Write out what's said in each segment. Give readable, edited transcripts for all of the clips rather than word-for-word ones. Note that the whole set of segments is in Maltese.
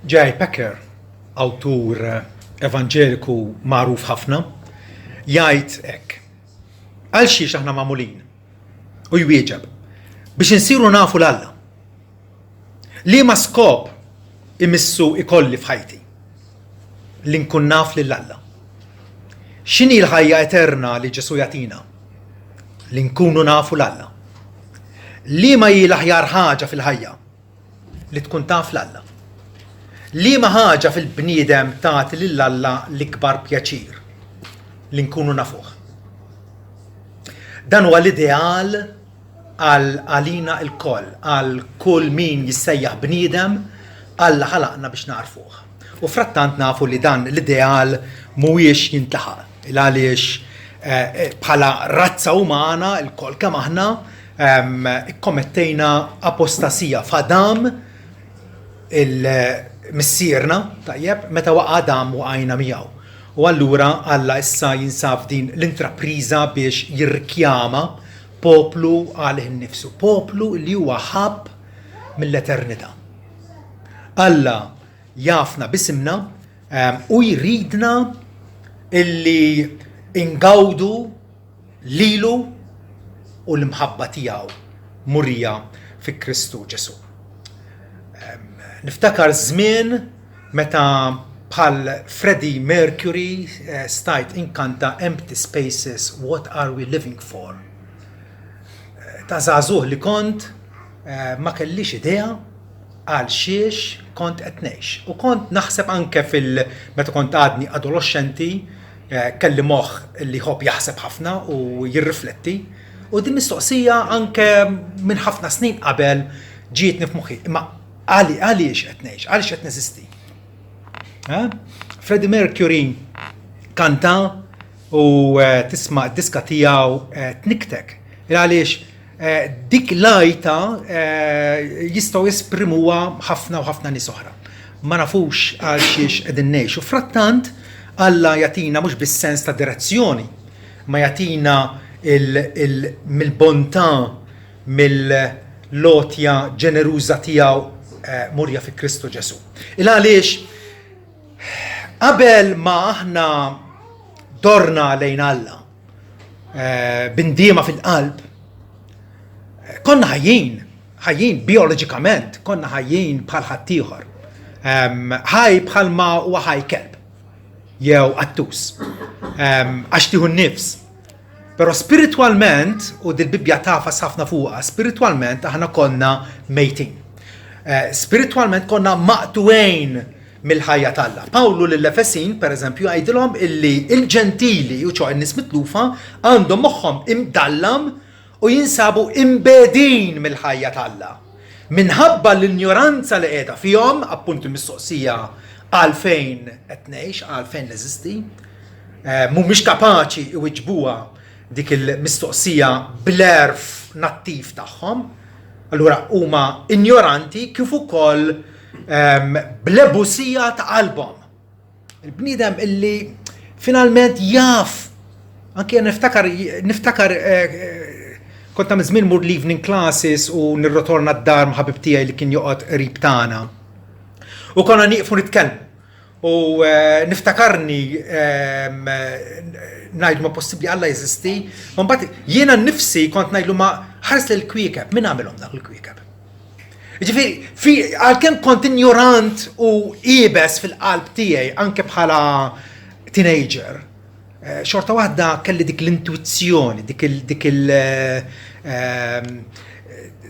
J.I. Packer, awtur evanġeliku magħruf ħafna, jgħid hekk: Għal xiex aħna magħmulin? U jwieġeb, biex insiru nafu 'l Alla. Liema skop imissu ikolli f'ħajti? Li nkun naf lil Alla. X'inhi l-ħajja eterna li Ġesù jagħtina? Li nkunu nafu 'l Alla. Liema hi l-aħjar ħaġa fil-ħajja? Li tkun taf 'l Alla. Liema ħaġa fil-bniedem tagħti lil Alla l-ikbar pjaċir? Li nkunu nafuh. Dan huwa l-ideal għal għalina lkoll, għal kull min jissejjaħ bniedem, Alla ħalaqna biex nagħrfuh. U frattant nafu li dan l-ideal mhuwiex jintlaħaq, il għaliex eh, bħala razza umana lkoll kemm aħna ehm, ikkommettejna apostasija f'Adam il-missierna, tajjeb, meta waqa' Adam waqajna miegħu. U allura Alla issa jinsab f'din l-intrapriża biex jirrikjama poplu għalih innifsu, poplu li huwa ħabb mill-eternità. Alla jafna b'isimna ehm, u jridna illi ingawdu lilu u l-imħabba tiegħu murija fi Kristu Ġesù. Ehm, niftakar żmien meta bħal Freddie Mercury eh, stajt inkanta Empty Spaces, What Are We Living For? Eh, ta' żagħżugħ li kont eh, ma kellix idea għal xiex kont qed ngħix. U kont naħseb anke fil meta kont għadni adoloxxenti, kelli moħħ li jħobb jaħseb ħafna u jirrifletti. U din mistoqsija anke minn ħafna snin qabel ġietni f'moħħi. Imma Għali, għaliex qed ngħix? Għaliex qed neżisti? Freddie Mercury kanta u eh, tisma' d-diska tiegħu eh, tniktek. Għaliex eh, dik l-għajta jistgħu jesprimuha ħafna u ħafna nies oħra. Ma nafux għal xiex qegħdin ngħixu. Frattant Alla jagħtina mhux bis-sens ta' direzzjoni, ma jagħtina mill-bontà mill-għotja ġeneruża tiegħu eh, murja fi Kristu Ġesù. Il għaliex qabel ma aħna dorna lejn Alla eh, bindiema fil-qalb, eh, konna ħajjin, ħajjin bioloġikament, konna ħajjin bħal ħaddieħor. Ehm, ħaj bħal ma huwa ħaj kelb jew qattus. Ehm, għax tieħu n-nifs. Però spiritwalment, u dil-Bibbja tagħfas ħafna fuqha, spiritwalment aħna konna mejtin. Eh, spiritwalment konna maqtuwejn mill-ħajja t'Alla. Pawlu lill-Efesin, per eżempju, jgħidilhom illi il-ġentili, u ċo n-nies mitlufa, għandhom moħħhom imdallam u jinsabu imbegħdin mill-ħajja t'Alla. Minħabba l-injoranza li qiegħda fihom, appuntu mistoqsija għalfejn qed ngħix, għalfejn neżisti, eh, mhumiex kapaċi iwiġbuha dik il-mistoqsija bl-għerf nattiv tagħhom, allura huma injoranti kif ukoll ehm, bl-ebusija ta' qalbhom. Il-bniedem illi finalment jaf, anke niftakar, niftakar eh, eh, kont ta' żmien mur l-evening classes u nirrotorna d-dar ma' ħabib tiegħi li kien joqgħod qrib tagħna. U konna nieqfu nitkellmu. U eh, niftakarni ehm, ngħidu ma possibbli Alla jeżisti, ma mbagħad jiena nnifsi kont ngħidlu ma ħares lil kwiekeb, min għamilhom dak il-kwiekeb? Ġifieri, għalkemm kont injorant u iebes fil-qalb tiegħi anke bħala teenager, eh, xorta waħda kelli dik l-intuizzjoni, dik il dik il eh, ehm,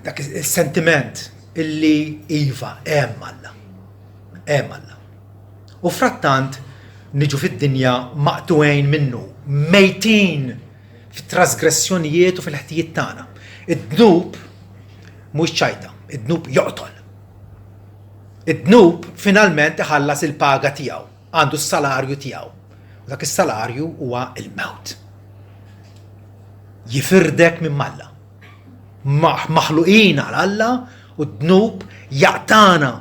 dak il-sentiment illi iva hemm Alla. Hemm Alla. U frattant niġu fid-dinja maqtugħin minnu, mejtin fit-trasgressjonijiet u fil-ħtijiet tagħna. Id-dnub mhux ċajta, id-dnub joqtol. Id-dnub finalment iħallas il-paga tiegħu, għandu s-salarju tiegħu. U dak is-salarju huwa il-mewt. Jifirdek minn Alla. Maħluqin għal Alla u d-dnub jaqtana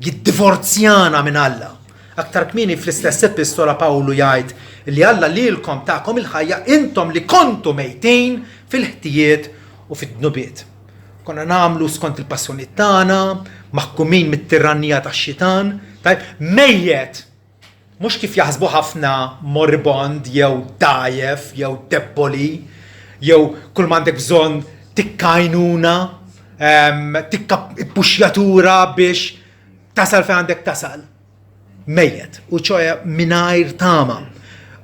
jiddivorzjana minn Alla. Aktar kmieni fl-istess epistola Pawlu jgħid li Alla lilkom takom il-ħajja intom li kontu mejtin fil-ħtijiet u fid-dnubiet. Konna nagħmlu skont il-passjonijiet tagħna, maħkumin mit-tirannija tax-xitan. Tajb, mejjet mhux kif jaħsbu ħafna moribond jew dgħajjef jew debboli jew kull m'għandek bżonn tikka għajnuna, tikka ppuxjatura biex tasal fejn għandek tasal. Mejjet, u ċoja mingħajr tama.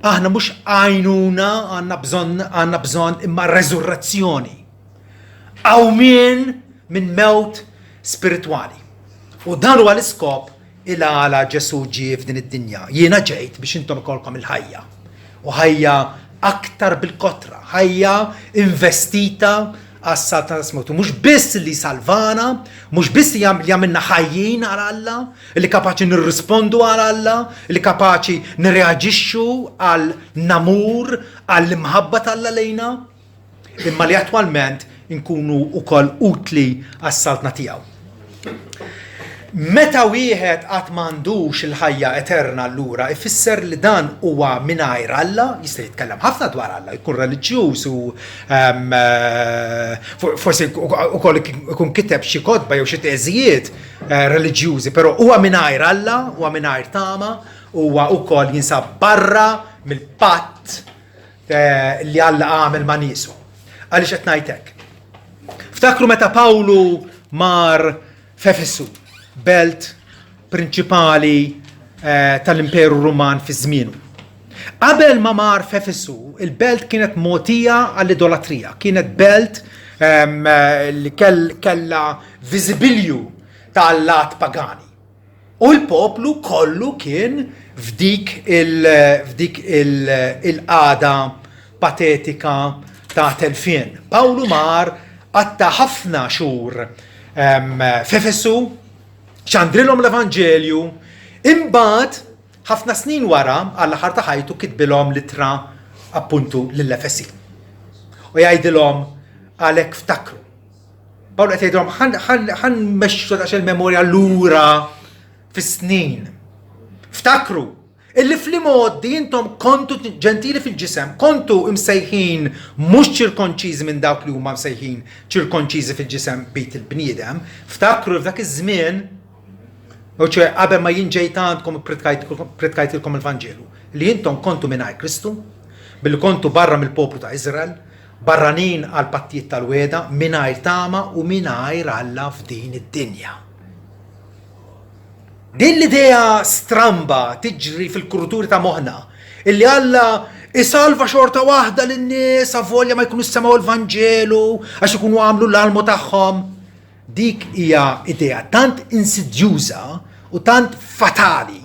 Aħna mhux għajnuna għandna bżonn għandna bżonn imma reżurrezzjoni. Qawmien minn mewt spiritwali. U dan huwa l-iskop il-għala Ġesù ġie f'din id-dinja. Jiena ġejt biex intom ikollkom il-ħajja. U ħajja aktar bil-kotra, ħajja investita għas-saltna tas-smewt. U mhux biss li salvana, mhux biss li jagħmilna ħajjin għal Alla, li kapaċi nirrispondu għal Alla, li kapaċi nirreaġixxu għal namur, għall-imħabba t'Alla lejna, imma li attwalment inkunu wkoll utli għas-saltna tiegħu. Meta wieħed qatt m'għandux il-ħajja eterna allura ifisser li dan huwa mingħajr Alla, jista' jitkellem ħafna dwar Alla, jkun reliġjuż u ehm, eh, forsi ukoll ikun kiteb xi kotba jew xi teżijiet eh, reliġjużi, però huwa mingħajr Alla, huwa mingħajr tama, huwa wkoll jinsab barra mill-patt Eh, li Alla għamel ma' niesu. Għaliex qed ngħid hekk? Ftakru meta Pawlu mar f'Efesu, belt prinċipali eh, tal-Imperu Ruman fi żmienu. Qabel ma mar f'Efesu, il-belt kienet mogħtija għall-idolatrija, kienet belt ehm, eh, li kellha viżibilju ta' allat pagani. U l-poplu kollu kien f'dik f'dik il-qagħda patetika ta' telfien. Pawlu mar qatta' ħafna xhur f'Efesu, xandrilhom l-Evanġelju, imbagħad ħafna snin wara, għall-aħħar ta' ħajtu kitbilhom l-ittra appuntu lill-Efesin. U jgħidilhom għalhekk ftakru. Pawlu qed jgħidilhom ħa nmexxu daqsxejn il-memorja lura fis-snin. Ftakru illi fl-imgħoddi intom kontu ġentili fil-ġisem, kontu imsejħin mhux ċirkonċiżi minn dawk li huma msejħin ċirkonċiżi fil-ġisem bit il-bniedem. Ftakru li f'dak iż-żmien, u ċe qabel ma jien ġejt għandkom u pritkajtilkom il-Vanġelu, li intom kontu mingħajr Kristu, billi kontu barra mill-poplu ta' Iżrael, Barranin għall-pattijiet tal-wegħda, mingħajr tama u mingħajr Alla f'din id-dinja. Din l-idea stramba tiġri fil-kuruturi ta' moħħna illi Alla isalva xorta waħda lin-nies avolja ma jkunux semgħu l-Vanġelu għax ikunu għamlu l-almu tagħhom. Dik hija idea tant insidjuża u tant fatali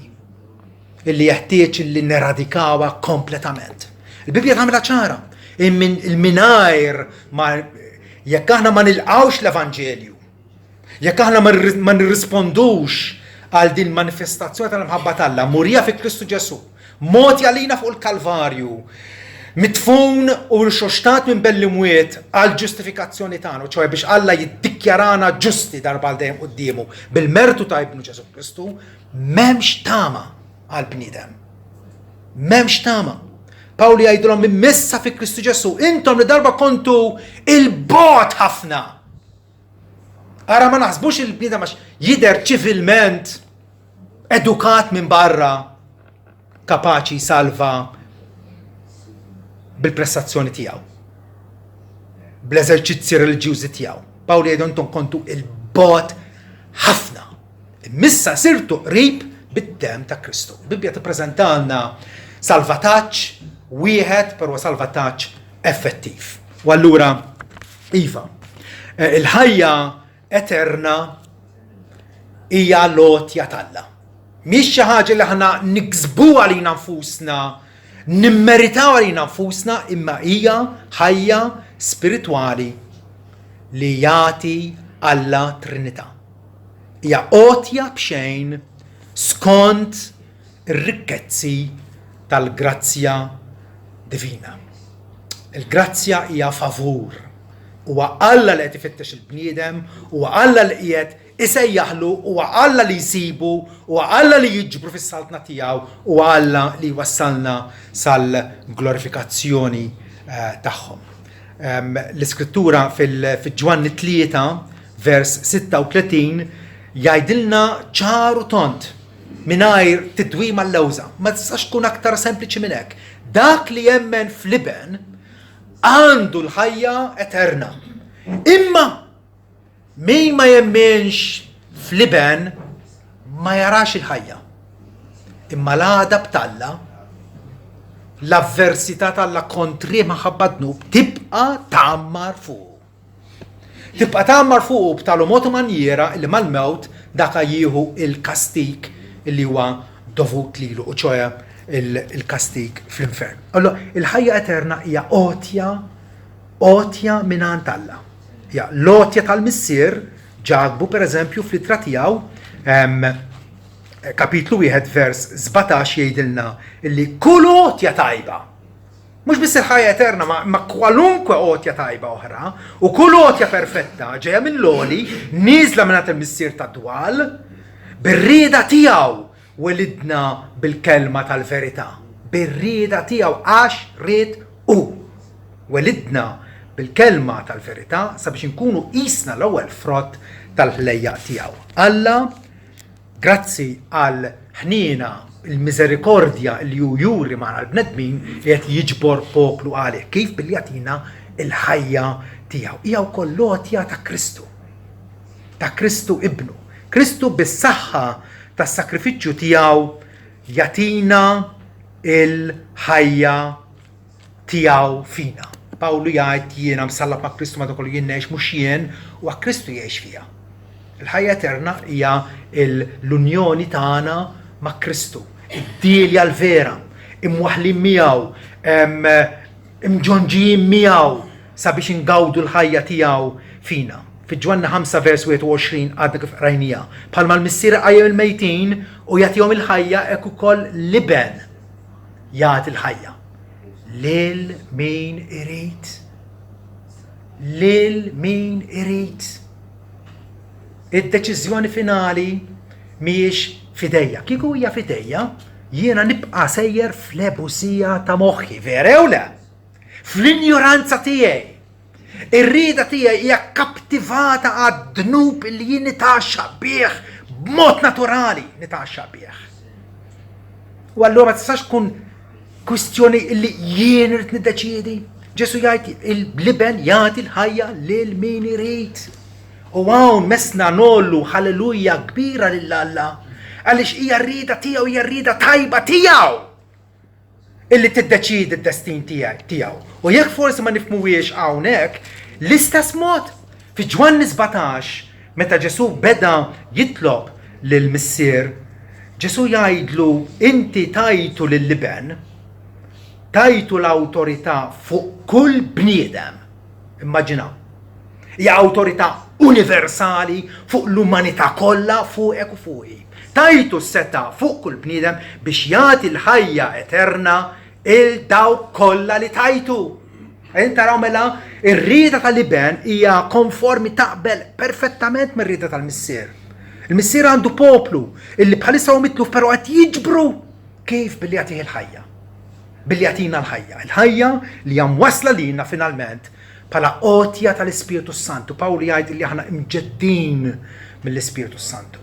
illi jeħtieġ illi neradikawha kompletament. Il-Bibbja tagħmilha ċara, il-mingħajr ma jekk aħna ma nilqgħux l-Evanġelju, jekk aħna ma nirrispondux għal din manifestazzjoni tal-imħabba t'Alla murija fi Kristu Ġesù, mogħti għalina fuq il-Kalvarju, midfun u rxoxtat minn bejn l-imwiet għal ġustifikazzjoni tagħna, ċoe biex Alla jiddikjarana ġusti darba għal dejjem quddiemu bil-mertu ta' Ibnu Ġesù Kristu, M'hemmx tama għall-bniedem. M'hemmx tama. Pawlu jgħidilhom minn missa fi Kristu Ġesù, intom li darba kontu il-bot ħafna. Ara ma naħsbux il-bniedem għax jidher ċivilment edukat minn barra kapaċi salva bil-prestazzjoni tiegħu. Bl-eżerċizzi reliġjużi tiegħu. Pawlu jgħidu intom kontu il-bot ħafna. Imma issa sirtu qrib bid-demm ta' Kristu. Il-Bibbja tippreżentalna salvataġġ wieħed, però salvataġġ effettiv. U allura, iva, eh, il-ħajja eterna hija l-għotja t'Alla. Mhix xi ħaġa li aħna niksbu għalina nfusna, nimmeritaw għalina nfusna, imma hija ħajja spiritwali li jagħti Alla Trinità. Hija għotja b'xejn skont ir-rikkezzi tal-grazzja divina. Il-grazzja hija favur. Huwa Alla li qed ifittex il-bniedem, huwa Alla li qiegħed isejjaħlu, huwa Alla li jsibu, huwa Alla li jiġbru fis-saltna tiegħu, huwa Alla li jwassalna sal-glorifikazzjoni eh, tagħhom. L-Iskrittura fil-Ġwanni 3 vers 36 jgħidilna ċar u tond mingħajr tidwim għall-lewża. Ma tistax tkun aktar sempliċi minn hekk. Dak li jemmen fl-Iben għandu l-ħajja eterna. Imma Min ma jemminx fl-Iben ma jarax il-ħajja. Imma l-għadab t'Alla, l-avversità t'Alla kontrih minħabba d-dnub tibqa' tgħammar fuqu. Tibqa' tgħammar fuqu b'talu mod u manjiera li mal-mewt daka jieħu il-kastig li huwa dovut lilu, u ċoe il-kastig fl-infern. Allora, il-ħajja eterna hija għotja għotja mingħand Alla. Ja, l-għotja tal-Missier, Ġakbu pereżempju fl-ittra tiegħu kapitlu 1 vers 17 jgħidilna illi kull għotja tajba, mhux biss il-ħajja eterna, ma, ma kwalunkwe għotja tajba oħra, u kull għotja perfetta ġejja mill-għoli, nieżla minn il-Missier tad-dwal, bir-rieda tiegħu welidna bil-kelma tal-verità, bir-rieda tiegħu għax ried hu. Welidna bil-kelma tal-verità sabiex inkunu qisna l-ewwel frott tal-ħlejjaq tiegħu. Alla, grazzi għal ħniena, il-miżerikordja li hu juri magħna l-bnedmin, qiegħed jiġbor poplu għalih. Kif? Billi jagħtina l-ħajja tiegħu. Hija wkoll l-għotja ta' Kristu. Ta' Kristu ibnu. Kristu bis-saħħa tas-sagrifiċċju tiegħu jagħtina l-ħajja tiegħu fina. Pawlu jgħid jiena msallab ma' Kristu madankollu jien ngħix mhux jien, huwa Kristu jgħix fija. Il-ħajja eterna hija l-unjoni tagħna ma' Kristu, id-dielja l-vera, imwaħħlin miegħu, imġonġijin miegħu sabiex ingawdu l-ħajja tiegħu fina. Fi Ġwanni 5 vers 21 għadna kif qrajnija. Bħalma l-Missier qajjem il-mejtin u jagħtihom il-ħajja hekk ukoll l-Iben jagħti l-ħajja lil min irid. Lil min irid. Id-deċiżjoni finali mhijiex fidejja. Kieku hija fidejja, jiena nibqa' sejjer fl-ebusija ta' moħħi, vera jew le? Fl-injoranza tiegħi. Ir-rieda tiegħi hija kaptivata għad-dnub li jien nitgħaxxaq bih b'mod naturali nitgħaxxaq bih. U allura ma tistax tkun kwistjoni li jien irid niddeċiedi. Ġesu jgħid il-liben jagħti l-ħajja lil min irid. U hawn mesna nollu ħalleluja kbira lil Alla għaliex hija r-rieda tiegħu hija r-rieda tajba tiegħu. illi tiddeċiedi d-destin tiegħu. U jekk forsi ma nifhmuhiex hawnhekk, l-istess mod fi Ġwanni 17 meta Ġesù beda jitlob lill-Missier, Ġesù jgħidlu inti tajtu lill-Iben, tajtu l-awtorità fuq kull bniedem. Immaġinaw. Hija awtorità universali fuq l-umanità kollha fuqek u fuqi. Tajtu s-setgħa fuq kull bniedem biex jagħti l-ħajja eterna 'il dawk kollha li tajtu. Qegħdin taraw mela ir-rieda tal-Iben hija konformi taqbel perfettament mir-rieda tal-Missier. Il-Missier għandu poplu illi bħalissa hu mitluf però qed jiġbru kif billi jagħtih il-ħajja. Billi jagħtina l-ħajja. Il-ħajja li hija mwassla lilna finalment bħala għotja tal-Ispirtu s-Santu. Pawlu jgħid li aħna imġeddin mill-Ispirtu s-Santu.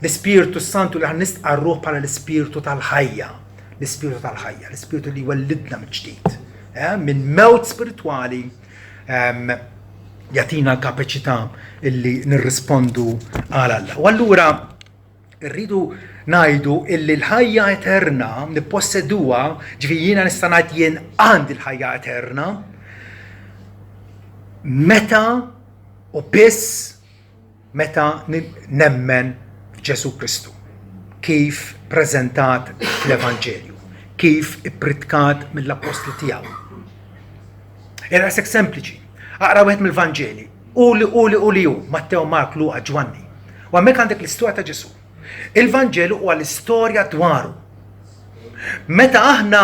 L-Ispirtu s-Santu li aħna nistqarruh bħala l-Ispirtu tal-ħajja. L-Ispirtu tal-ħajja, l-Ispirtu li jwellidna mill-ġdid. Eh, minn mewt spiritwali ehm, jagħtina l-kapaċità illi nirrispondu għal Alla. U allura Irridu ngħidu illi l-ħajja eterna nipposseduha, ġifieri jiena nista' ngħid jien għandi l-ħajja eterna, meta u biss meta nemmen f'Ġesù Kristu, kif preżentat fl-Evanġelju, kif ippritkat mill-appostli tiegħu. Era daqshekk sempliċi. Aqra wieħed mill-Vanġeli, u li u li u li hu, Matteo, Mark, Luqa, Ġwanni. U hemmhekk għandek l-istorja ta' Ġesù. Il-Vanġelu huwa l-istorja dwaru. Meta aħna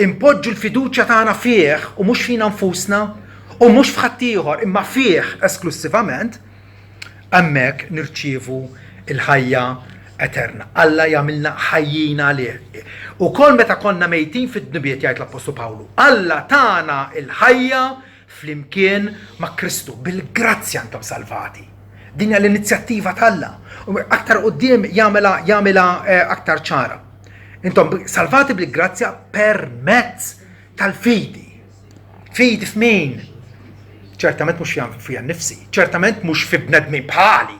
impoġġu l-fiduċja tagħna fih u mhux fina nfusna u mhux f'ħaddieħor imma fih esklussivament, hemmhekk nirċievu l-ħajja eterna. Alla jagħmilna ħajjin għalih. Ukoll meta konna mejtin fid-dnubiet jgħid l-Appostlu Pawlu, Alla tana l-ħajja. flimkien ma' Kristu, bil-grazzja intom salvati. Din hija l-inizjattiva t'Alla. U aktar quddiem jagħmilha jagħmilha eh, aktar ċara. Intom salvati bil-grazzja permezz tal-fidi. Fidi f'min? Ċertament mhux fija nnifsi, ċertament mhux fi bnedmin bħali.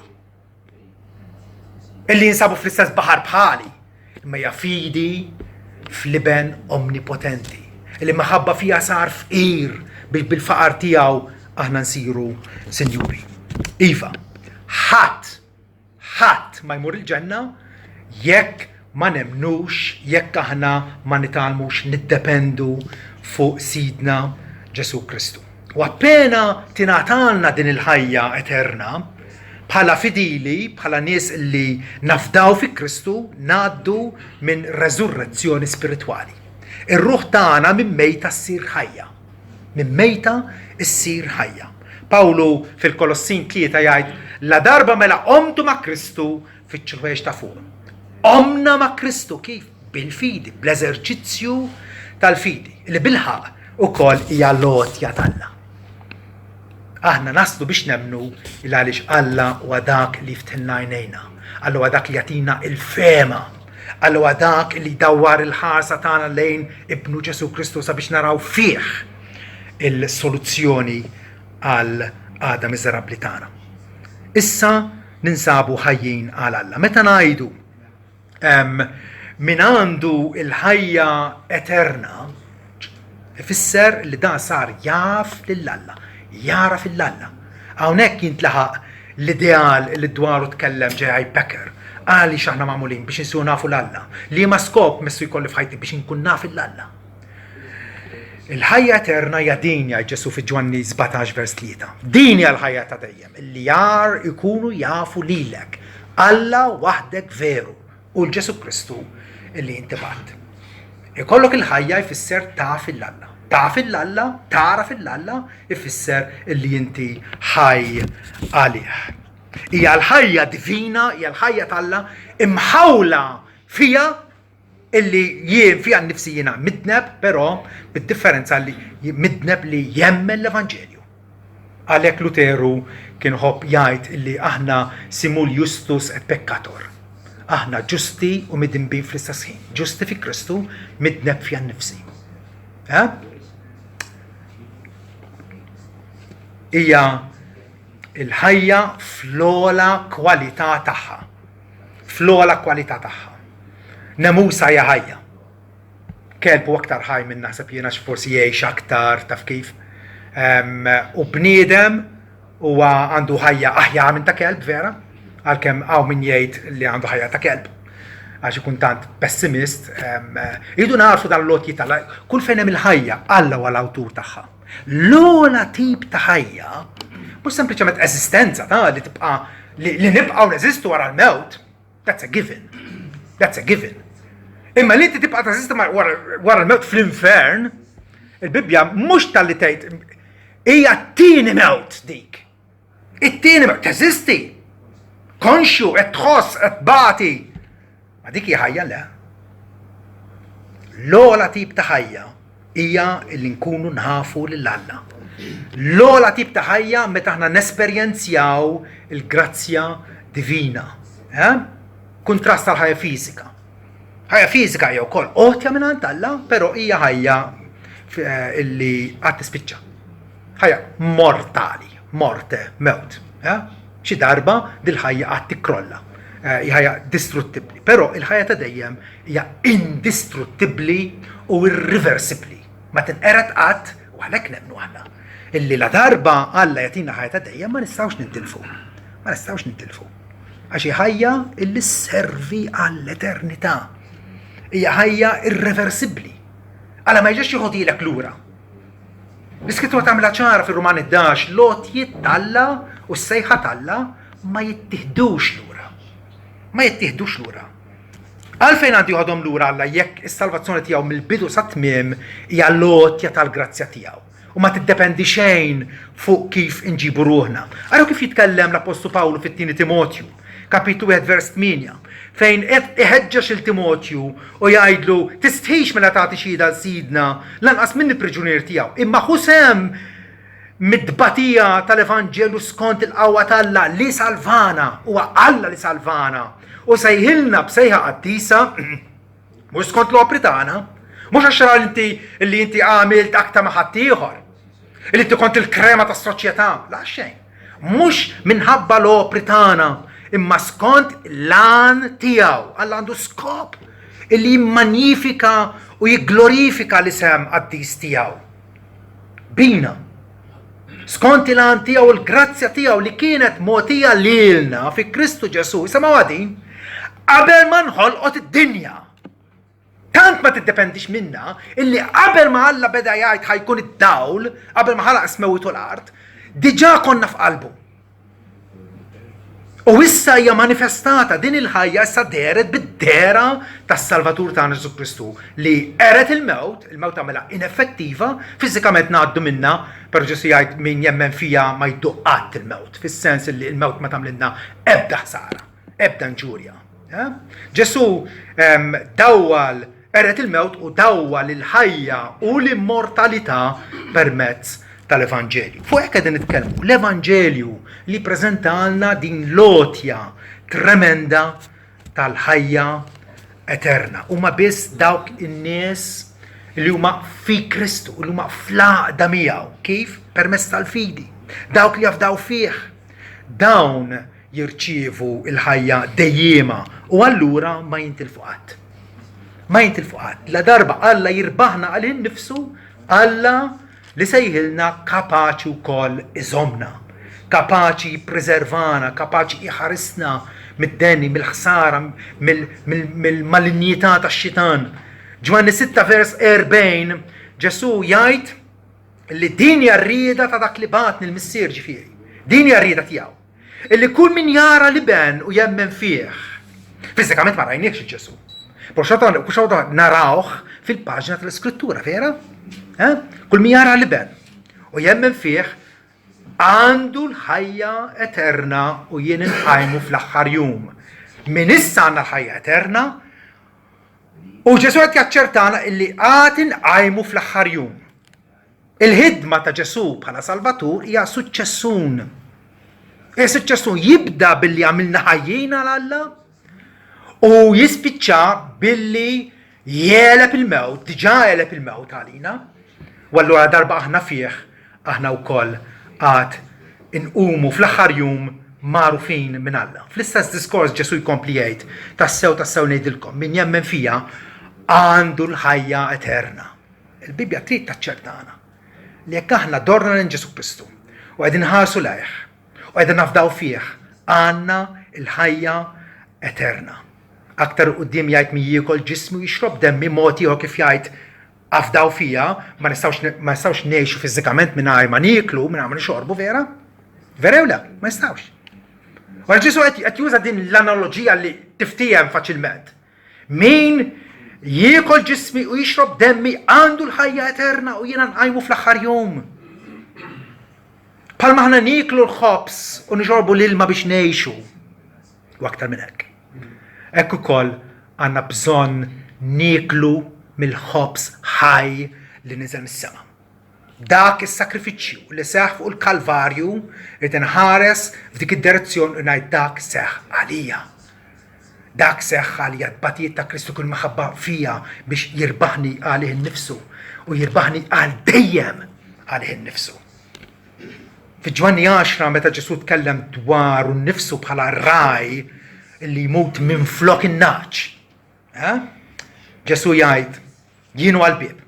Illi jinsabu fl-istess baħar bħali. Imma hija fidi fl-iben omnipotenti. Illi maħabba fija sar fqir biex bil-faqar tiegħu aħna nsiru sinjuri. Iva, ħadd Ħadd ma jmur il-ġenna jekk ma nemmnux, jekk aħna ma nitgħallmux niddependu fuq Sidna Ġesù Kristu. U appena tingħatalna din il-ħajja eterna, bħala fidili, bħala nies li nafdaw fi Kristu, ngħaddu minn reżurrezzjoni spiritwali. Ir-ruħ tagħna minn mejta ssir ħajja. Minn mejta ssir ħajja. Pawlu fil-Kolossin 3 jgħid, La darba mela qomtu ma' Kristu fittxu l-ħwejjeġ ta' fuq. Qomna ma' Kristu kif? Bil-fidi, bl-eżerċizzju tal-fidi, li bilħaqq ukoll hija l-għotja t'Alla. Aħna naslu biex nemmnu il għaliex Alla huwa dak li jiftħilna għajnejna. Alla huwa dak li jagħtina il-fehma. Alla huwa dak li jdawwar il-ħarsa tagħna lejn Ibnu Ġesù Kristu sabiex naraw fih il-soluzzjoni għal għada miżerabbli tagħna. Issa ninsabu ħajjin għal Alla. Meta ngħidu Min għandu l-ħajja eterna, ifisser li dan sar jaf lil Alla, jagħraf 'il Alla. Hawnhekk jintlaħaq l-ideal li dwaru tkellem J.I. Packer. Għaliex aħna magħmulin biex insiru nafu 'l Alla? Liema skop messu jkolli f'ħajti biex inkun naf 'il Alla? Il-ħajja eterna hija din, jgħid Ġesù fi Ġwanni 17 vers 3. Din hija l-ħajja ta' dejjem, li jar ikunu jafu lilek, Alla waħdek veru, u 'l Ġesù Kristu li inti bgħatt. Ikollok il-ħajja jfisser taf 'il Alla. Taf 'il Alla, tagħraf 'il Alla, ifisser li inti ħaj għalih. Hija l-ħajja divina, hija l-ħajja t'Alla imħawla fija illi jien fija nnifsi jiena midneb, però bid-differenza li midneb li jemmen l-Evanġelju. Għalhekk Luteru kien ħobb jgħid illi aħna simul justus et peccator. Aħna ġusti u midinbin fl-istess ħin. Ġusti fi Kristu, midneb fija nnifsi. Eh? Hija il-ħajja fl-ogħla kwalità tagħha. Fl-ogħla kwalità tagħha. Nemusa hija ħajja. Kelb hu aktar ħaj minn naħseb jien għax forsi jgħix aktar taf kif. U bniedem huwa għandu ħajja aħjar minn ta' kelb vera, għalkemm hawn min jgħid li għandu ħajja ta' kelb għax ikun tant pessimist. Iridu nagħrfu dan l-għotji tal kull fejn hemm il-ħajja, Alla huwa l-awtur tagħha. L-ogħla tip ta' ħajja mhux sempliċement eżistenza ta' li tibqa' li nibqgħu neżistu wara l-mewt. That's a given. That's a given. Imma li inti tibqa' teżisti wara l-mewt fl-infern, il-Bibbja mhux talli tgħid hija t-tieni mewt dik. It-tieni mewt teżisti. Konxju qed tħoss qed tbati. Ma dik hija ħajja le. L-ogħla tip ta' ħajja hija li nkunu nafu lil Alla. L-ogħla tip ta' ħajja meta aħna nesperjenzjaw il-grazzja divina. Eh? Kuntrast tal-ħajja fiżika. Ħajja fiżika hija wkoll għotja minn għand Alla, però hija ħajja eh, illi qatt tispiċċa. Ħajja mortali, morte, mewt. Eh? Xi darba dil-ħajja qatt tikkrolla. Eh, hija ħajja distruttibbli. Però il-ħajja ta' dejjem hija indistruttibbli u irriversibbli. Ma tinqered qatt u għalhekk nemmnu aħna illi la darba Alla jagħtina ħajja ta' dejjem ma nistgħux nintilfu. Ma nistgħux nintilfu. Għax hi ħajja illi sservi għall-eternità. Hija ħajja irreversibbli. Alla ma jiġix joħodilek lura. L-Iskrittura tagħmilha ċara fir-Rumani 11 l-għotjiet t'Alla u s-sejħa t'Alla ma jittiħdux lura. Ma jittiħdux lura. Għalfejn għandu joħodhom lura Alla jekk is-salvazzjoni tiegħu mill-bidu sat-tmiem hija l-għotja tal-grazzja tiegħu u ma tiddependi xejn fuq kif inġibu ruħna. Araw kif jitkellem l-Appostlu Pawlu fit-tieni Timotju, kapitlu 1 vers 8, fejn qed iħeġġeġ il Timotju u jgħidlu tistħix mela tagħti xhieda l Sidna lanqas minni priġunier tiegħu, imma ħu sehem. Mid-tbatija tal-Evanġelju skont il-qawwa t'Alla li salvana, huwa Alla li salvana u sejħilna b'sejħa qaddisa, mhux skont l-opri tagħna, mhux għax ra inti li inti għamilt aktar ma' ħaddieħor, li inti kont il-krema tas-soċjetà, la xejn. Mhux minħabba l-opri tagħna, imma skont l-għan tiegħu. Alla għandu skop illi jimmanjifika u jigglorifika l-isem qaddis tiegħu. Bina. Skont il-għan tiegħu l-grazzja tiegħu li kienet mogħtija lilna fi Kristu Ġesù, semgħu din, qabel ma nħolqot id-dinja. Tant ma tiddependix minna illi qabel ma Alla beda jgħid ħajkun id-dawl, qabel ma ħalaq smewwiet u l-art, diġà konna f'qalbu. U issa hija manifestata din il-ħajja issa dehret bid-dehra tas-Salvatur tagħna Ġesù Kristu li qered il-mewt, il-mewt għamilha ineffettiva, fiżikament ngħaddu minnha, però Ġesù jgħid min jemmen fija ma jduq qatt il-mewt, fis-sens li l-mewt ma tagħmlilna ebda ħsara, ebda inġurja. Eh? Ġesù ehm, dawwal qered il-mewt u dawwal il-ħajja u l-immortalità permezz tal-Evanġelju. Fuq hekk qegħdin nitkellmu, l-Evanġelju li preżentalna din l-għotja tremenda tal-ħajja eterna. Huma biss dawk in-nies li huma fi Kristu, li huma fl-għaqda miegħu. Kif? Permezz tal-fidi. Dawk li jafdaw fih. Dawn jirċievu l-ħajja dejjiema u allura ma jintilfu qatt. Ma jintilfu qatt. La darba Alla jirbaħna għalih innifsu, Alla li sejħilna kapaċi wkoll iżommna, kapaċi jippreservana, kapaċi jħarisna mid-deni, mill-ħsara, mill-malinjità tax-xitan. Ġwanni 6 vers 40 Ġesù jgħid li din hija r-rieda ta' dak li bagħatni l-Missier ġifieri. Din hija r-rieda tiegħu. Illi kull min jara l-Iben u jemmen fih. Fiżikament ma rajniex il-Ġesù. Però xorta narawh fil-paġna tal-Iskrittura, vera? Eh? Kull min jara l-Iben u jemmen fih għandu l-ħajja eterna u jien inqajmu fl-aħħar jum. Min issa għandna l-ħajja eterna u Ġesù qed jaċċertana illi għad inqajmu fl-aħħar jum. Il-ħidma ta' Ġesù bħala Salvatur hija suċċessun. Hija suċċessun jibda billi għamilna ħajjin għal Alla u jispiċċa billi jegħleb il-mewt, diġà għeleb il-mewt għalina. U allura darba aħna fih, aħna wkoll għad inqumu fl-aħħar jum magħrufin minn Alla. Fl-istess diskors Ġesù jkompli jgħid, tassew tassew ngħidilkom, min jemmen fija għandu l-ħajja eterna. Il-Bibbja trid taċċertana li jekk aħna dorna lejn Ġesù Kristu u qegħdin nħarsu lejh u qegħdin nafdaw fih, għandna l-ħajja eterna. Aktar 'il quddiem jgħid min jiekol ġismi u jixrob demmi mod ieħor kif jgħid afdaw fija, ma nistgħux ma nistgħux ngħixu fiżikament mingħajr ma nieklu, mingħajr ma nixorbu, vera? Vera jew le? Ma nistgħux. Wara Ġesù qed juża din l-analoġija li tiftiehem faċilment. Min jiekol ġismi u jixrob demmi għandu l-ħajja eterna u jiena nqajmu fl-aħħar jum. Palma aħna nieklu l-ħobż u nixorbu l-ilma biex ngħixu. U aktar minn hekk. Hekk ukoll għandna bżonn nieklu mill-ħobż ħaj li niżel mis-sema. Dak is-sagrifiċċju li seħħ fuq il-Kalvarju, rrid inħares f'dik id-direzzjoni u ngħid dak seħħ għalija. Dak seħħ għalija, t-tbatijiet ta' Kristu kienu maħabba fija biex jirbaħni għalih innifsu u jirbaħni għal dejjem għalih innifsu. Fi Ġwanni 10 meta Ġesù tkellem dwaru nnifsu bħala ragħaj li jmut minflok in-nagħaġ. Eh? Ġesù jgħid, jien huwa l-bieb.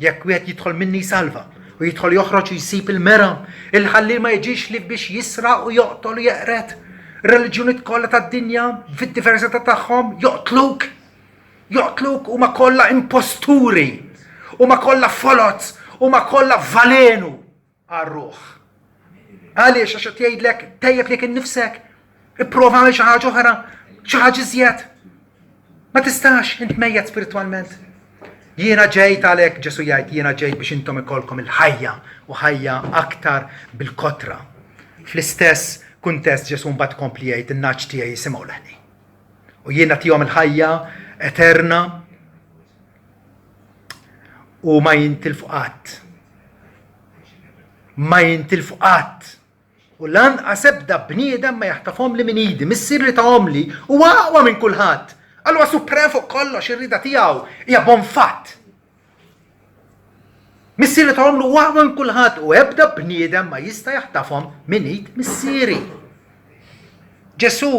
Jekk wieħed jidħol minni jsalva, u jidħol joħroġ u jsib il-mergħa. Il-ħalliel ma jiġix ħlief biex jisraq u joqtol u jeqred. Ir-reliġjonijiet kollha tad-dinja, fid-diversità tagħhom, joqtluk. Joqtluk huma kollha imposturi, huma kollha foloz, huma kollha valenu. għar-ruħ. Għaliex għax qed jgħidlek tejjeb lilek innifsek, ipprova għamel xi ħaġa oħra, xi ħaġa iżjed. Ma tistax, int mejjet spiritwalment. Jiena ġejt għalhekk Ġesu jgħid jiena ġejt biex intom ikollkom il-ħajja u ħajja aktar bil-kotra. Fl-istess kuntest Ġesu mbagħad kompli jgħid in-naċ tiegħi jisimgħu leħni. U jien nagħtihom il-ħajja eterna u ma jintilfu qatt. ma jintilfu qatt. U lanqas ebda bniedem ma jaħtafhomli minn idi. Missieri li tahomli huwa aqwa minn kulħadd. Alla huwa suprem fuq kollox, ir-rieda tiegħu hija bon fatt. Missieri li tahomlu huwa aqwa minn kulħadd u ebda bniedem ma jista' jaħtafhom minn id Missieri. Ġesù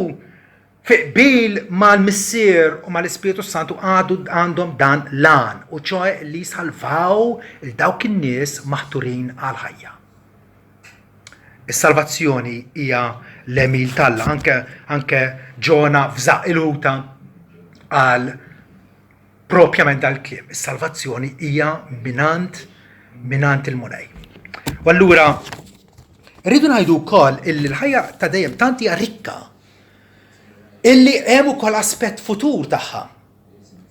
fi qbil mal-Missier u mal-Ispirtu Santu għadu għandhom dan l-għan, u ċoe li jsalvaw il dawk in-nies maħturin għal-ħajja. Is-salvazzjoni hija l-għemil t'Alla. Anke, anke Ġona f'żaqq il-ħuta qal propjament dal-kliem. Is-salvazzjoni hija minant minant il-Mulej. U allura rridu ngħidu wkoll illi l-ħajja ta' dejjem tant hija rikka illi hemm ukoll aspett futur tagħha.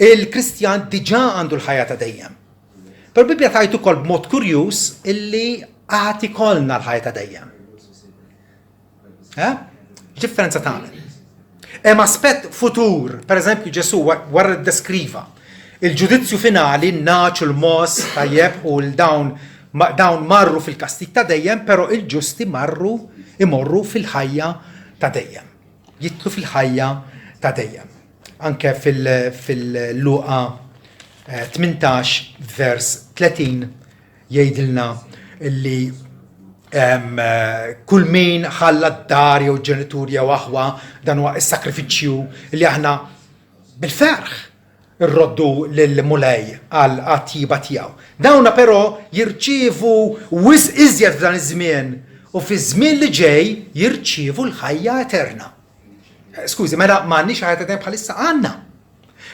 Il-Kristjan diġà għandu l-ħajja ta' dejjem. Però l-Bibbja tgħid ukoll b'mod kurjuż illi għad ikollna l-ħajja ta' dejjem. Eh? X'differenza tagħmel? Hemm aspett futur, per eżempju Ġesù wara li ddeskriva il-ġudizzju finali, n-naċ u l-mos, tajjeb, u l-dawn dawn marru fil-kastig ta' dejjem, però il-ġusti marru imorru fil-ħajja ta' dejjem. Jidħlu fil-ħajja ta' dejjem. Anke fil-Luqa 18 vers 30 jgħidilna li kull min ħalla d-dar jew ġenitur jew aħwa dan huwa s-sakrifiċċju li aħna bil-ferħ irroddu lill-Mulej għal tjieba tiegħu. Dawna però jirċievu wisq iżjed f'dan iż-żmien u fiż-żmien li ġej jirċievu l-ħajja eterna. Eh, skużi, mela m'għandniex ħajja eterna bħalissa għandna.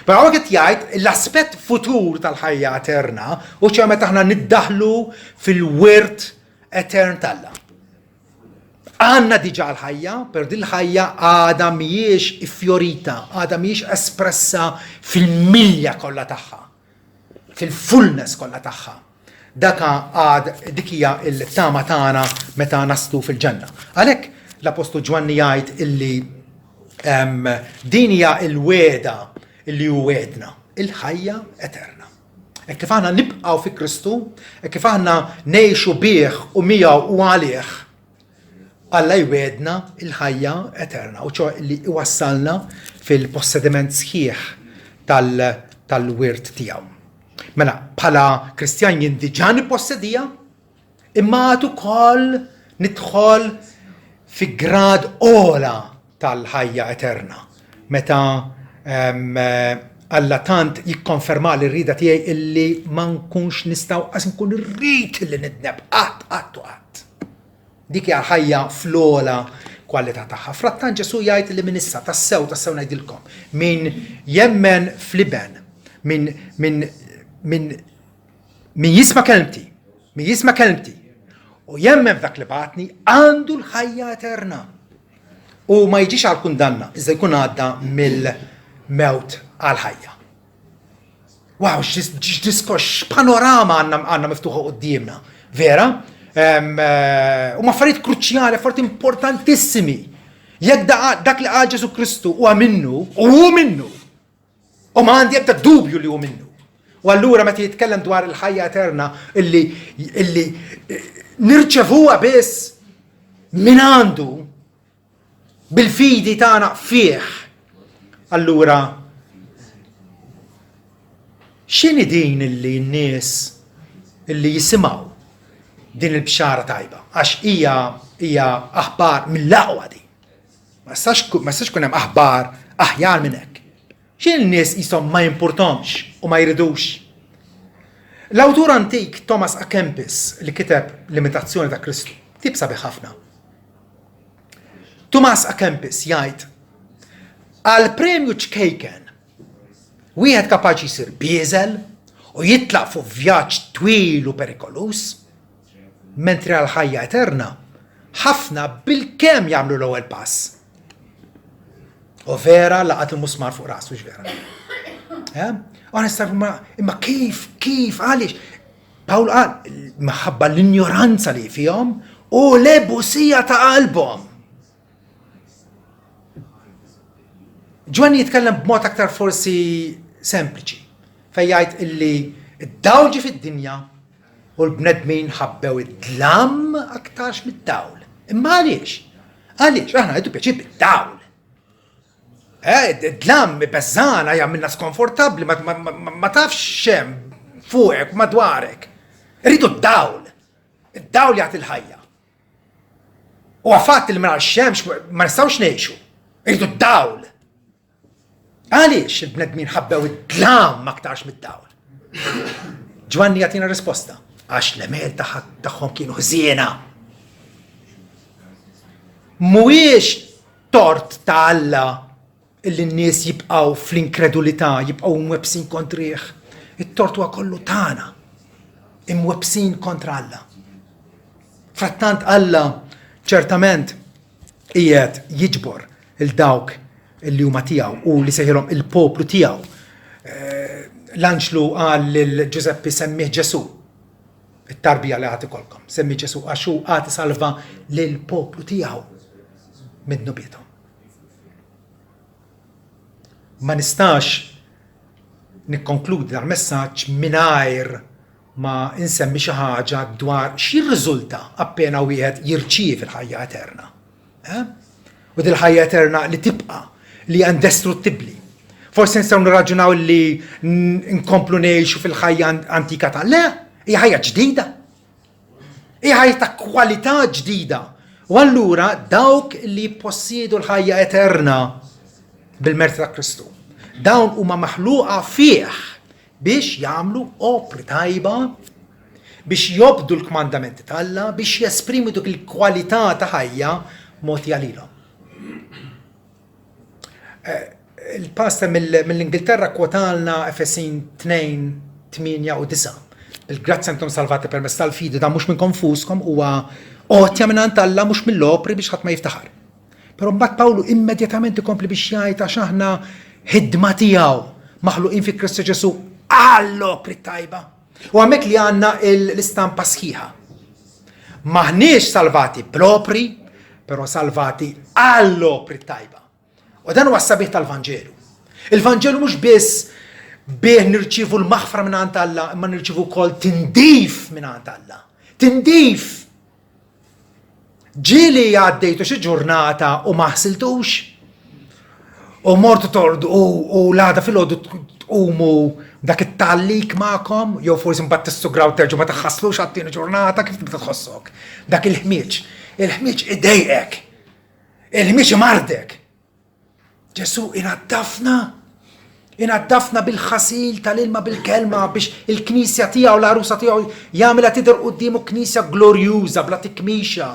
Però hawnhekk qed jgħid l-aspett futur tal-ħajja eterna u ċe meta aħna niddaħlu fil-wirt etern t'Alla. Għandna diġà l-ħajja, però din l-ħajja għadha mhijiex iffjorita, għadha mhijiex espressa fil-milja kollha tagħha. fil-fullness kollha tagħha. Daka għad dik hija l-tama tagħna meta naslu fil-ġenna. Għalhekk l-Apostlu Ġwanni jgħid illi din hija l-wegħda illi hu wegħedna, il-ħajja eterna. Hekk kif aħna nibqgħu fi Kristu, hekk kif aħna ngħixu bih u miegħu u għalih, Alla jwegħedna l-ħajja eterna, u ċo li iwassalna fil-possediment sħiħ tal-wirt tiegħu. Mela, bħala Kristjan jien diġà nippossedija, imma għad ukoll nidħol fi grad ogħla tal-ħajja eterna. Meta Alla tant jikkonferma li rrida tiegħi illi ma nkunx nistgħu qas nkun irrid illi nidneb qatt qatt u qatt. Dik hija l-ħajja fl-ogħla kwalità tagħha. Frattant Ġesù jgħid li minn issa tassew tassew ngħidilkom, min jemmen fl-Iben, min min min min jisma' kelmti, min jisma' kelmti u jemmen f'dak li bagħatni għandu l-ħajja eterna. U ma jiġix għal kundanna, iżda jkun għadda mill-mewt għal ħajja. Wow, x'diskors, x'panorama għandna għandna miftuħa quddiemna. Vera? Eh, huma affarijiet kruċjali, affarijiet importantissimi. Jekk dak li qal Ġesu Kristu huwa minnu, u hu minnu. U ma għandi ebda dubju li hu minnu. U allura meta jitkellem dwar il-ħajja eterna illi illi eh, nirċevuha biss minn għandu, bil-fidi tagħna fih. Allura x'inhi din illi n-nies illi jisimgħu din il-bxara tajba għax hija hija aħbar mill-aqwa din. Ma jistax ma jistax ikun hemm aħbar aħjar minn hekk. X'in n-nies qishom ma jimpurtomx u ma jridux? L-awtur antik Thomas A. Kempis li kiteb L-Imitazzjoni ta' Kristu, ktieb sabiħ ħafna. Tumas A. Kempis jgħid, Għal premju ċkejken, wieħed kapaċi jsir bieżel u jitlaq fuq vjaġġ twil u perikoluż, mentri għal ħajja eterna, ħafna bilkemm jagħmlu l-ewwel pass. U vera laqat il-musmar fuq rasu, vera. Eh? Għana ma imma kif, kif, għaliex? Pawl qal, maħabba l-injoranza li fihom u l-ebusija ta' qalbhom. Ġwanni jitkellem b'mod aktar forsi sempliċi, fejn jgħid illi d-dawl ġie fid-dinja. U l-bnedmin ħabbew id-dlam aktarx mid-dawl. Imma għaliex? Għaliex? Aħna għidu pjaċir bid-dawl. Eh, id-dlam beżana jagħmilna skonfortabbli, ma tafx xem fuqek madwarek. Rridu d-dawl. Id-dawl jagħti l-ħajja. U għafat li mingħajr xemx ma nistgħux ngħixu. Irridu d-dawl. Għaliex il-bnedmin ħabbew id-dlam aktarx mid-dawl? Ġwanni jagħtina risposta. Għax l-emel tagħhom kienu ħżiena. Mhuwiex tort ta' Alla illi n-nies jibqgħu fl-inkredulità, jibqgħu mwebbsin kontrih. It-tort huwa kollu tagħna, imwebbsin kontra Alla. Frattant Alla ċertament qiegħed jiġbor il dawk li huma tiegħu u li sejħilhom il-poplu tiegħu. Eh, l-anġlu qal lil Ġużeppi semmih Ġesù, it-tarbija li għad ikolkom, semmi Ġesù għax hu għad isalva lil poplu tiegħu minn dnubiethom. Ma nistax nikkonkludi dal-messaġġ mingħajr ma insemmi xi ħaġa dwar x'jirriżulta appena wieħed jirċievi l-ħajja eterna. Eh? U dil-ħajja eterna li tibqa' li hija indestruttibbli. Forsi nistgħu nirraġunaw li nkomplu ngħixu fil-ħajja antika ta' le, hija ħajja ġdida. Hija ħajja ta' kwalità ġdida. U allura dawk li jippossiedu l-ħajja eterna bil-merti ta' Kristu. Dawn huma maħluqa fih biex jagħmlu opri tajba, biex jobdu l-kmandamenti t'Alla, biex jesprimu dik il-kwalità ta' ħajja mogħtija lilhom. Eh, il-pastor mill-Ingilterra kwotalna Efesin 2, 8 u 9. Bil-grazzja intom salvati permezz tal-fidi, dan mhux minn konfuskom huwa għotja minn Alla mhux mill-opri biex ħadd ma jiftaħar. Però mbagħad Pawlu immedjatament ikompli biex jgħid għax aħna ħidma tiegħu maħluqin fi Kristu Ġesu għall-opri tajba. U hemmhekk li għandna l-istampa sħiħa. Maħniex salvati bl-opri, però salvati għall-opri tajba. U dan huwa s-sabiħ tal-Vanġelu. Il-Vanġelu mhux biss bih nirċievu l-maħfra minn għand Alla, imma nirċievu wkoll tindif minn għand Alla. Tindif! Ġieli għaddejtu xi ġurnata u ma ħsiltux? U mortu tordu u l-għada filgħodu tqumu dak it-tallik magħkom, jew forsi mbagħad tissugraw terġgħu ma taħaslux għat-tieni ġurnata, kif tibda tħossok? Dak il-ħmieġ. Il-ħmieġ idejqek. Il-ħmieġ imardek. Ġesù inaddafna, inaddafna bil-ħasil tal-ilma bil-kelma biex il-knisja tiegħu, l-għarusa tiegħu jagħmilha tidher quddiemu knisja glorjuża, bla tikmixa,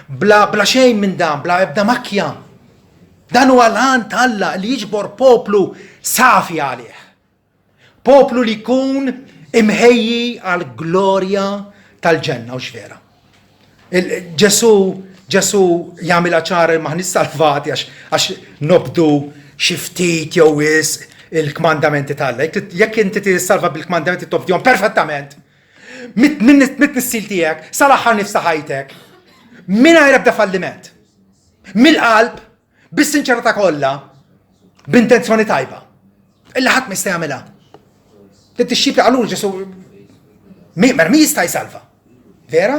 bla, bla xejn minn dan, bla ebda makja. Dan huwa l-għan t'Alla li jiġbor poplu safi għalih. Poplu li jkun imħejji għall-glorja tal-ġenna, hux vera? Ġesù Ġesù jagħmilha ċara li m'aħniex salvati għax għax nobdu xi ftit jew wisq il-kmandamenti t'Alla. Jekk inti tissalva bil-kmandamenti tobdihom perfettament, mit-tnissil tiegħek sal-aħħar nifs ta' ħajtek, mingħajr ebda falliment, mill-qalb, bis-sinċerità kollha, b'intenzjoni tajba. Illa ħadd ma jista' jagħmilha. Id-dixxipli qalu Ġesu mela min jista' jsalva? Vera?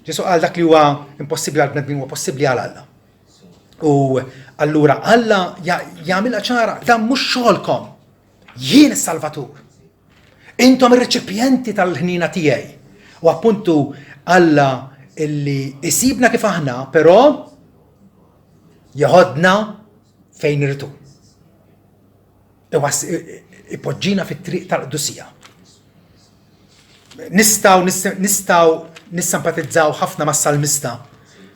Ġesu qal dak li huwa impossibbli għal bnedmin huwa possibbli għal Alla. U allura Alla jagħmilha ċara, dan mhux xogħolkom. Jien is-Salvatur. Intom ir-reċipjenti tal-ħnina tiegħi. U appuntu Alla illi isibna kif aħna, però jeħodna fejn irridu. Ipoġġina fit-triq tal-qdusija. Nistgħu nistgħu nissimpatizzaw ħafna mas-salmista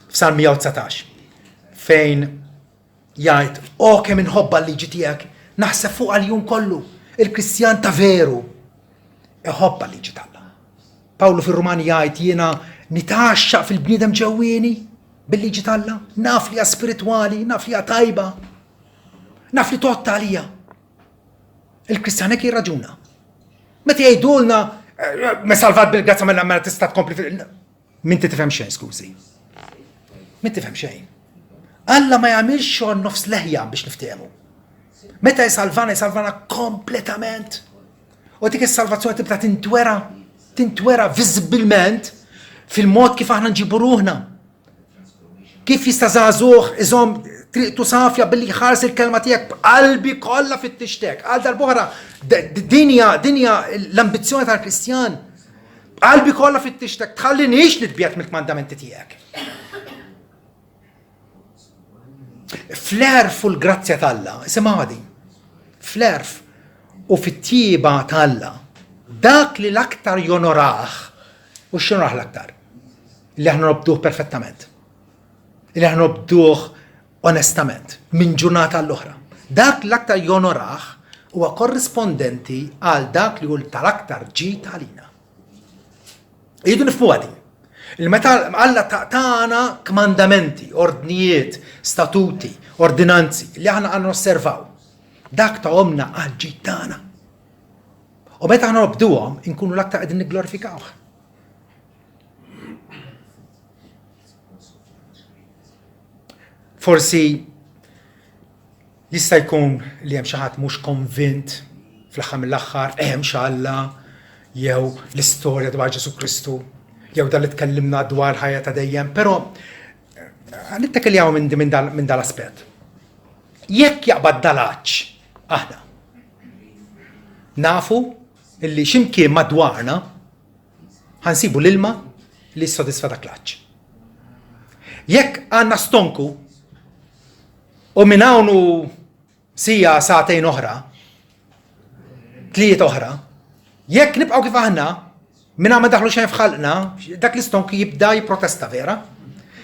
f'Salm 119 fejn jgħid, O kemm inħobbha l-liġi tiegħek, naħseb fuqha l-jum kollu. Il-Kristjan ta' veru iħobbha l-liġi t'Alla. Pawlu fir-Rumani jgħid jiena nitgħaxxaq fil-bniedem ġewwieni bil-liġi t'Alla, naf li hija spiritwali, naf li hija tajba, naf li tgħodd għalija. Il-Kristjan hekk jirraġuna. Meta jgħidulna eh, me salvat bil-grazzja mela mela tista' tkompli fil Min tifhem xejn, skużi. Min tifhem xejn. Alla ma jagħmilx xogħol nofs leħja biex niftehmu. Meta jsalvana, jsalvana kompletament. U dik is-salvazzjoni tibda tintwera. Tintwera viżibbilment fil-mod kif aħna nġibu ruħna. Kif jista' żagħżugħ iżomm triqtu safja billi jħares il-kelma tiegħek b'qalbi kollha fittixtek. Għal darb'oħra, din hija din hija l-ambizzjoni tal-Kristjan. B'qalbi kollha fittixtek, tħallinix nitbiegħed mill-kmandamenti tiegħek. Fl-għerf u l-grazzja t'Alla, isimgħuha din, fl-għerf u fit-tjieba t'Alla, dak li l-aktar jonorah, u x'jonorah l-aktar? Li aħna nobduh perfettament. Li aħna nobduh onestament, minn ġurnata għall-oħra. Dak l-aktar jonorah huwa korrispondenti għal dak li hu tal-aktar ġid għalina. Irridu nifhmuha din. Il-meta Alla tagħna kmandamenti, ordnijiet, statuti, ordinanzi li aħna għandna nosservaw. Dak ta' omna għal ġid tagħna. U meta aħna nobduhom, inkunu l-aktar qegħdin nigglorifikawh. Forsi Jista' jkun li hemm xi ħadd mhux konvint fl-aħħar mill-aħħar hemmx Alla jew l-istorja dwar Ġesù Kristu jew dan li tkellimna dwar ħajja ta' dejjem, però eh, nittekeljaw minn minn dal-aspett. Jekk jaqbad dal-għatx aħna nafu illi x'imkien madwarna ħansibu l-ilma li jissodisfa dak l-għatx. Jekk għandna stonku U minn hawn u sija sagħtejn oħra, tliet oħra, jekk nibqgħu kif aħna, minn ma daħlu xejn f'ħalqna, dak l-istonku jibda jipprotesta vera.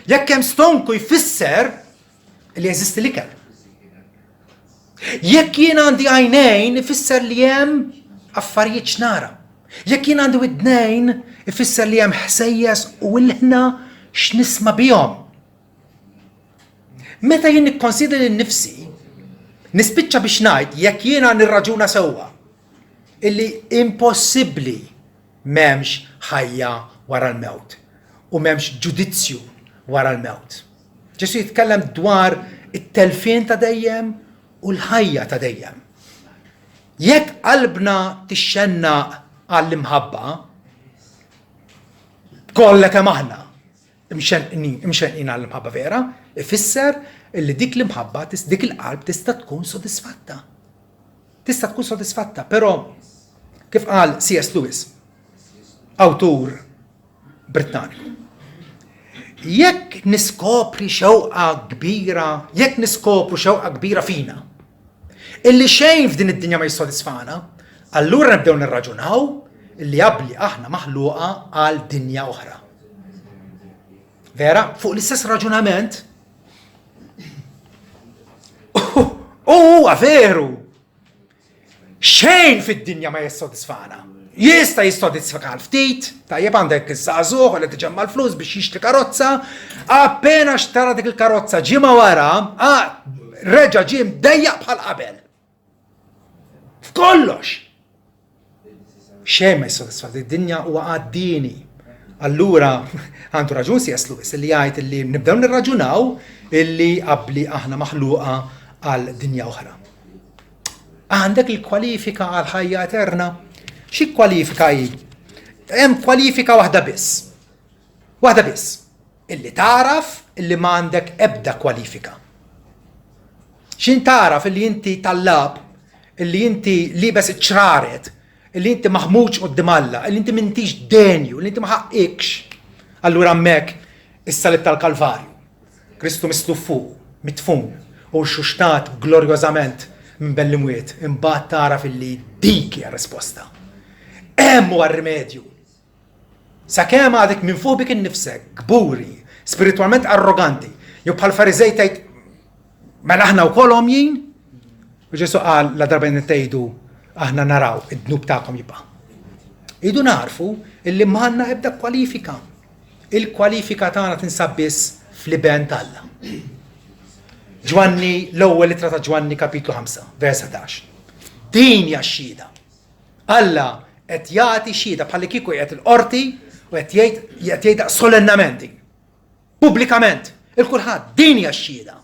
Jekk hemm stonku jfisser li jeżisti l-ikel. Jekk jien għandi għajnejn ifisser li hemm affarijiet x'nara. Jekk jien għandi widnejn ifisser li hemm ħsejjes u ilħna x'nisma' bihom. Meta jien nikkonsidra lil nifsi, nispiċċa biex ngħid jekk jiena nirraġuna sewwa illi impossibbli m'hemmx ħajja wara l-mewt u m'hemmx ġudizzju wara l-mewt. Ġesù jitkellem dwar it-telfien ta' dejjem u l-ħajja ta' dejjem. Jekk qalbna tixxennaq għall-imħabba, kollha kemm aħna, imxennqin għall-imħabba vera, ifisser illi dik l-imħabba, dik il-qalb tista' tkun sodisfatta. Tista' tkun sodisfatta, però kif qal C.S. Lewis, awtur Brittaniku, jekk niskopri xewqa kbira, jekk niskopru xewqa kbira fina, illi xejn f'din id-dinja ma jissodisfana, allura nibdew nirraġunaw illi abbli aħna maħluqa għal dinja oħra. Vera, fuq l-istess raġunament, u huwa veru. Xejn fid-dinja ma jissodisfana. Jista' jissodisfak għal ftit, tajjeb għandek iż-żagħżugħ li tiġemma l-flus biex jixtri karozza, appena xtara dik il-karozza ġimgħa wara, reġa' ġie mdejjaq bħal qabel. F'kollox! Xejn ma jissodisfa id-dinja huwa għaddini. Allura għandu raġun C.S. Lewis li jgħid li nibdew nirraġunaw illi qabli aħna maħluqa għal dinja oħra. Għandek il-kwalifika għal ħajja eterna? Xi kwalifika hi? Hemm kwalifika waħda biss. Waħda biss. Illi tagħraf illi m'għandek ebda kwalifika. X'in tagħraf illi inti tallab, illi inti liebes iċ-ċraret, illi inti maħmuġ quddiem Alla, illi inti m'intix denju, illi inti ma ħaqqikx. Allura hemmhekk is-salib tal-Kalvarju, Kristu misluf fuq, midfun u rxuxtat glorjożament minn bejn l-imwiet, imbagħad tagħraf illi dik hija r-risposta. Hemm huwa r-rimedju. Sakemm għadek minfuħ bik innifsek, kburi, spiritwalment arroganti, jew bħal Fariżej tgħid mela aħna wkoll għomjin? U Ġesu qal la darba tgħidu aħna naraw id-dnub tagħkom jibqa'. Idu narfu illi m'għandna ebda kwalifika. Il-kwalifika tagħna tinsab biss fl-iben t'Alla. Ġwanni, l-ewwel ittra ta' Ġwanni kapitlu 5, vers 11. Din hija x-xhieda. Alla qed jagħti xhieda bħallikieku qiegħed il-qorti u qed jgħid qed jgħidha solennament din. Pubblikament, il kulħadd din hija x-xhieda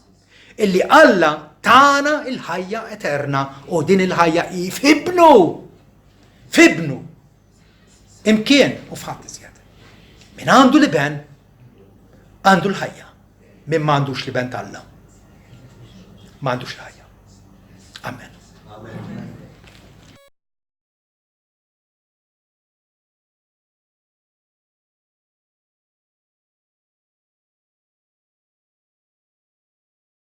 illi Alla tana il-ħajja eterna u din il-ħajja hi f'ibnu. F'ibnu. Imkien u f'ħadd iżjed. Min għandu l-iben, għandu l-ħajja. Min ma għandux l-iben t'Alla, ma għandux l-ħajja. Amen. Amen.